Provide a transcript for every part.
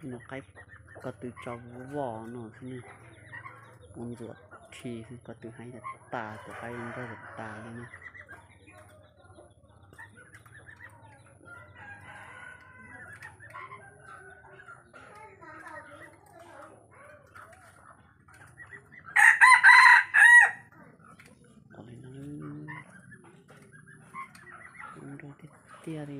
Nws qaib ko tw tso voj no xwb ne, ua ntxuam rhi xwb, ko tw haib tas tas, tus qaib nrog tas tas li ne. Tiag tiag li.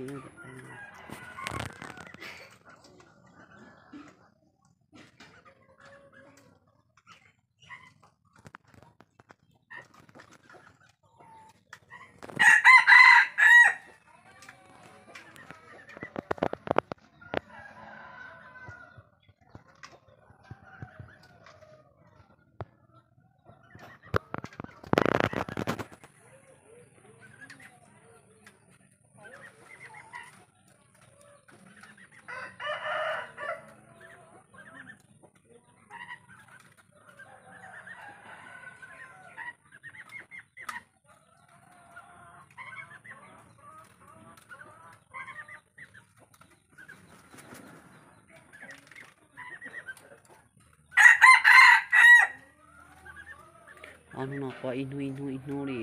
Ob hnub no qua ib hnub ib hnub ib hnub li,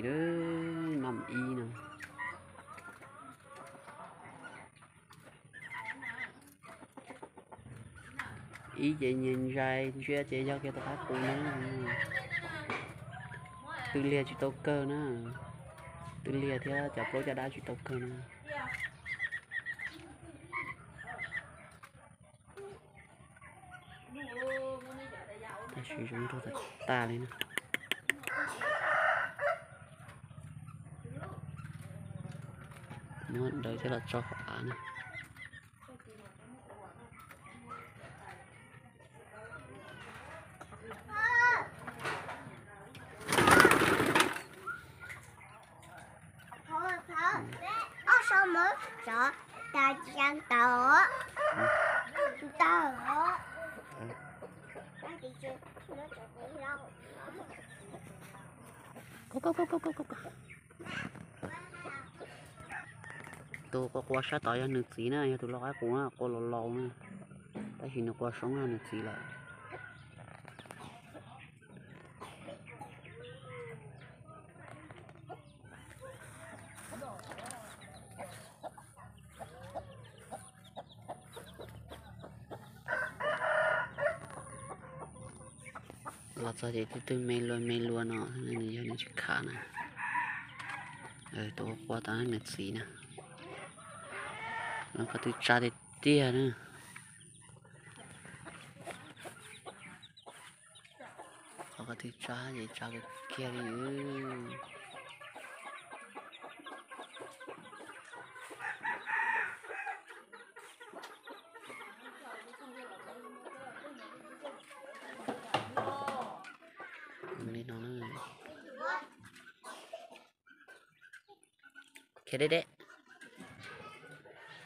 nam ib no. Ib ces nyias ntsais ntsiab ces yog kiag tus qaib qus no. Tw liag tsis tau kawg na, tw liag thiab cov plaub caj dab tsis tau kawg na. Tab sis zoo nraug tas tas li na. Muab daws coj los tso hauv av na. Tus qua qua sab tod yog nws txiv na, yog tus lau qaib qus na, qua laus laus na, tab sis nws qua soob yog nws txiv lawm. Los txog ces twb twb me luas me luas no, nws yog nws tsis khav na. Tus qua tod nws txiv na. Qhov ko tw tsa tiag tiag na. Qhov ko tw tsa ces tsa kiag kiag li. Li no na. Khiav deb deb,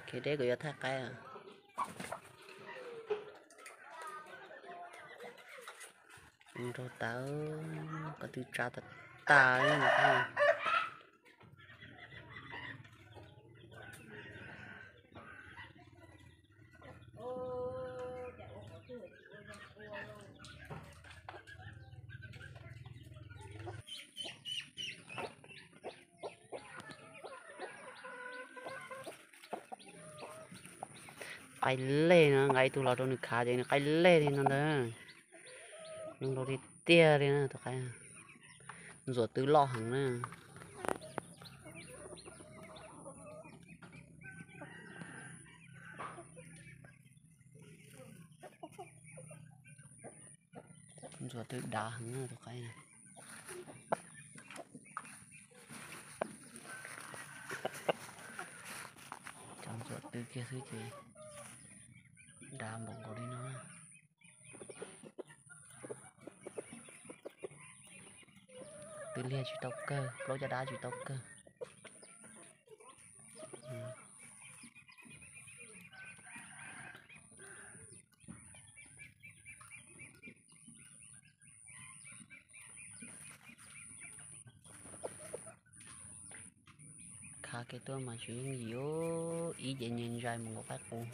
khiav deb kuv yuav thaij qaib. Nraug tas, ko tw tsa tas tas li. Qaib leg no, nqa ib tug los rau nws khav ces nws qaib leg li no ntag. Zoo nraug tiag tiag li na tus qaib. Ntxuav tw loj heev na. Ntxuav tw dav heev na tus qaib. Cov ntxuav tw kiag xwb ces dav npaum nkaus li no. Tw liag tsis tau kawg, plaub caj dab tsis tau kawg. Tag kev tuaj mas tsis yooj yim, ib ce nyiag ntsais mus nkaum qaib qus.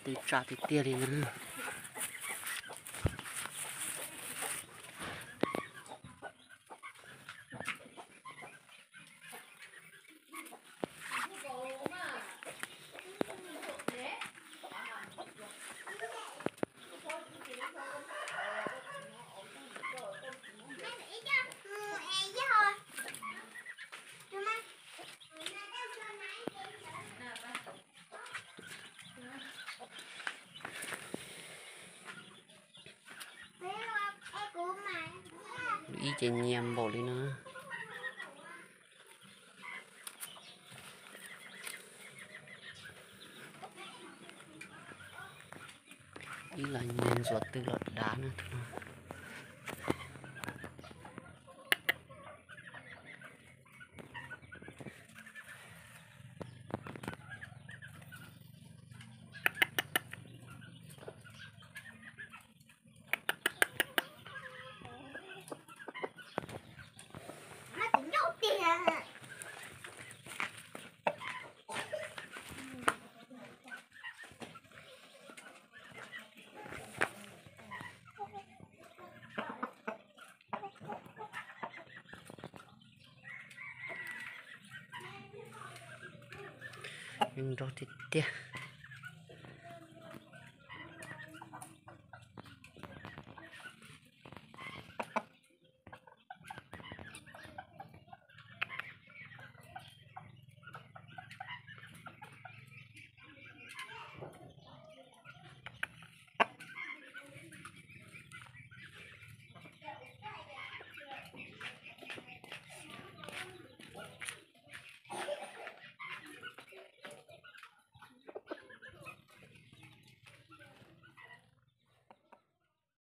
Twb tsa tiag tiag li na. Ib ce nyias npaum li no. Ib los nyias ntxuav tw los dav na tus no. Nrog tiag tiag.